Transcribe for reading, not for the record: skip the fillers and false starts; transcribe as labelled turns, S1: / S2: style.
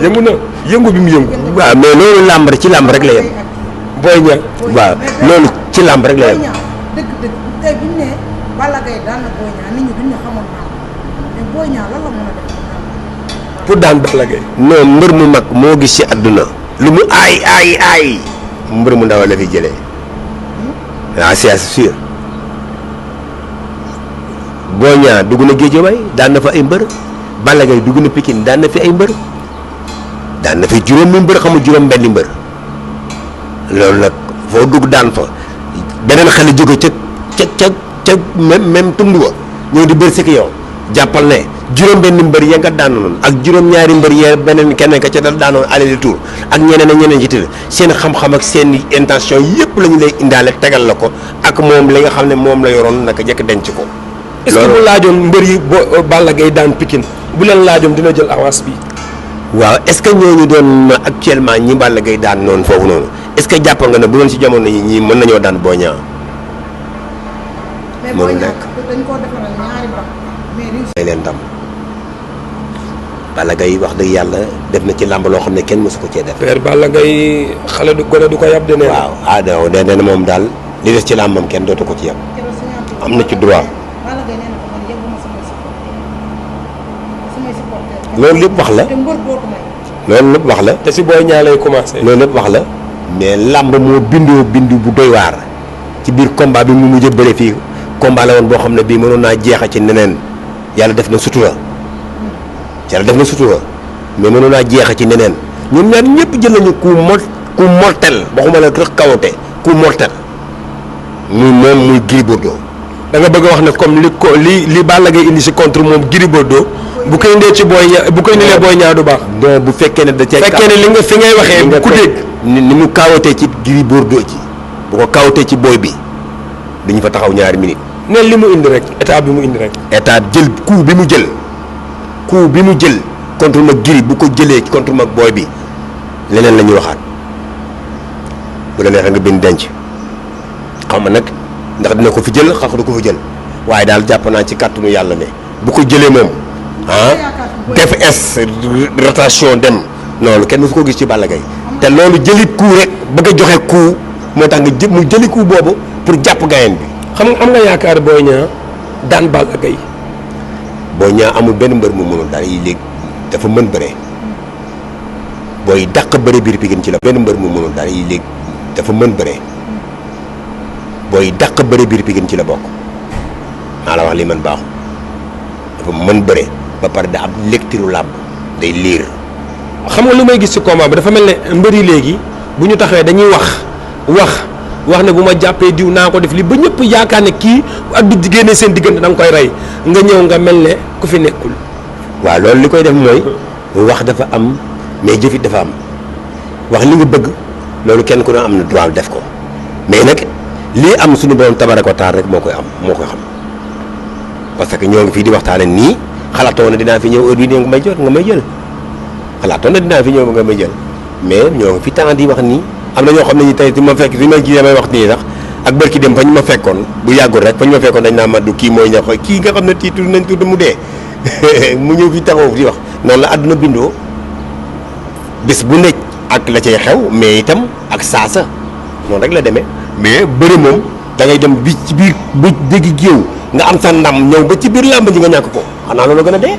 S1: yëngu na yëngu bi mu yëngu.
S2: waaw mais loolu làmb rek ci làmb rek la yem.
S1: Boy Niang.
S2: waaw loolu ci làmb rek la yem.
S3: dëgg tey bu ñu nee Balla Gaye daan na Boy Niang nit ñi duñ ne xamoon naa mais Boy Niang lan la mën a def
S1: pour daan Balla Gaye.
S2: non mbër mu mag moo gis ci àdduna lu mu aay mbër mu ndaw la fi jëlee waaw c'est sûr. Boy Niang dugg na Guédiawaye daan na fa ay mbër Balla Gaye dugg na Pikine daan na fi ay mbër daan na fi juróomi mbër xamul juróom benni mbër loolu nag foo dugg daan fa beneen xale jóge ca même tund wa ñëw di bër si ki yow jàppal ne juróom benn mbër ya nga daanoon ak juróom ñaari mbër ya beneen keneen ka ca dal daanoon aller retour ak ñeneen ak ñeneen ci tëdd seen xam-xam ak seen intention yëpp la ñu lay indaale tegal la ko ak moom li nga xam ne moom la yoroon naka jekk denc ko.
S1: est-ce que bu laajoon mbër yi Balla Gaye daan Pikine bu leen laajoon dina jël avance bi.
S2: waaw est-ce que ñooñu doon actuellement ñi Balla Gaye daan noonu foofu noonu est-ce que jàpp nga ne bu doon ci jamono yi ñii mën nañoo daan Boy Niang.
S3: mais Boy Niang dañ koo defaral ñaari mbir mais
S2: may leen ndam Balla Gaye wax dëgg yàlla def na ci làmb loo xam ne kenn mësu ko cee def.
S1: père Balla Gaye xale du gone du ko yab de ne.
S2: waaw non nee na moom daal li des ci làmbam kenn dootu ko ci yab. am na ci droit. loolu lépp wax la loolu lépp wax la.
S1: te si Boy Niang lay commencé.
S2: loolu lépp wax la mais làmb moo bindoo bindu bu doy waar ci biir combat bi mu mujj a bëre fii combat la woon boo xam ne bii mënoon naa jeexa ci neneen yàlla def na sutura mais mënoon naa jeexa ci neneen ñoom ñaar ñëpp jël nañu coup mortel waxuma la rek kawate coup mortel muy moom muy Gris Bordeaux.
S1: da nga bëgg a wax ne comme li Balla Gaye indi si contre moom Gris Bordeaux bu koy indee ci Boy Niang bu koy indilee Boy Niang du baax.
S2: non bu fekkee ne da cee.
S1: fekkee ne li nga fi ngay waxee bu ku dégg.
S2: ni mu kaawatee ci Gris Bordeaux ci bu ko kaawatee ci booy bi duñu fa taxaw ñaari minutes.
S1: ne li mu indi rek état bi mu indi rek.
S2: état jël coup bi mu jël contre mag Gris bu ko jëlee contre mag booy bi leneen la ñuy waxaat bu la neexee nga bind denc xam nga nag ndax dina ko fi jël xax du ko fi jël waaye daal jàpp naa ci kàttanu yàlla ne bu ko jëlee moom def rotation dem loolu kenn mësu ko gis ci Balla Gaye te loolu jëlit coup rek bëgg a joxe coup moo tax nga mu jëli coup boobu pour jàpp gayen bi.
S1: xam nga am nga yaakaar Boy Niang daan Balla Gaye.
S2: Boy Niang amul benn mbër mu mënul daal yi léegi dafa mën bëre booy dàq bëre biir Pikine ci la benn mbër mu mënul daal yi léegi dafa mën bëre booy dàq bëre biir Pikine ci la bokk maa la wax li man baaxul dafa mën bëre ba pare da am lecture làmb day liir.
S1: xam nga lu may gis ci combat bi dafa mel ne mbër yi léegi bu ñu taxawee dañuy wax ne bu ma jàppee diw naa ko def li ba ñëpp yaakaar ne kii ak du génnee seen diggante da nga koy rey nga ñëw nga mel ne ku fi nekkul.
S2: waaw loolu li koy def mooy wax dafa am mais jëfit dafa am wax li nga bëgg loolu kenn ku ne am na droit def ko mais nag lii am suñu borom tabaraka wa taala rek moo koy xam parce que ñoo ngi fii di waxtaane nii xalaatoon na dinaa fi ñëw heure bii nga may jot nga may jël xalaatoon na dinaa fi ñëw nga may jël mais ñoo ngi fi temps di wax nii am na ñoo xam ne ñi tey si ma fekk si ma gisee may wax nii sax ak bërki dem fa ñu ma fekkoon bu yàggul rek fa ñu ma fekkoon dañ naa ma du kii mooy ñax kii nga xam ne tiitu nañ tudd mu dee mu ñëw fi taxaw di wax noonu la àdduna bindoo bis bu nekk ak la cay xew mais itam ak saasa noonu rek la demee mais bëri moom da ngay dem bi ci biir bu dégg géew nga am sa ndam ñëw ba ci biir làmb ji nga ñàkk ko xanaa loolu gën a dee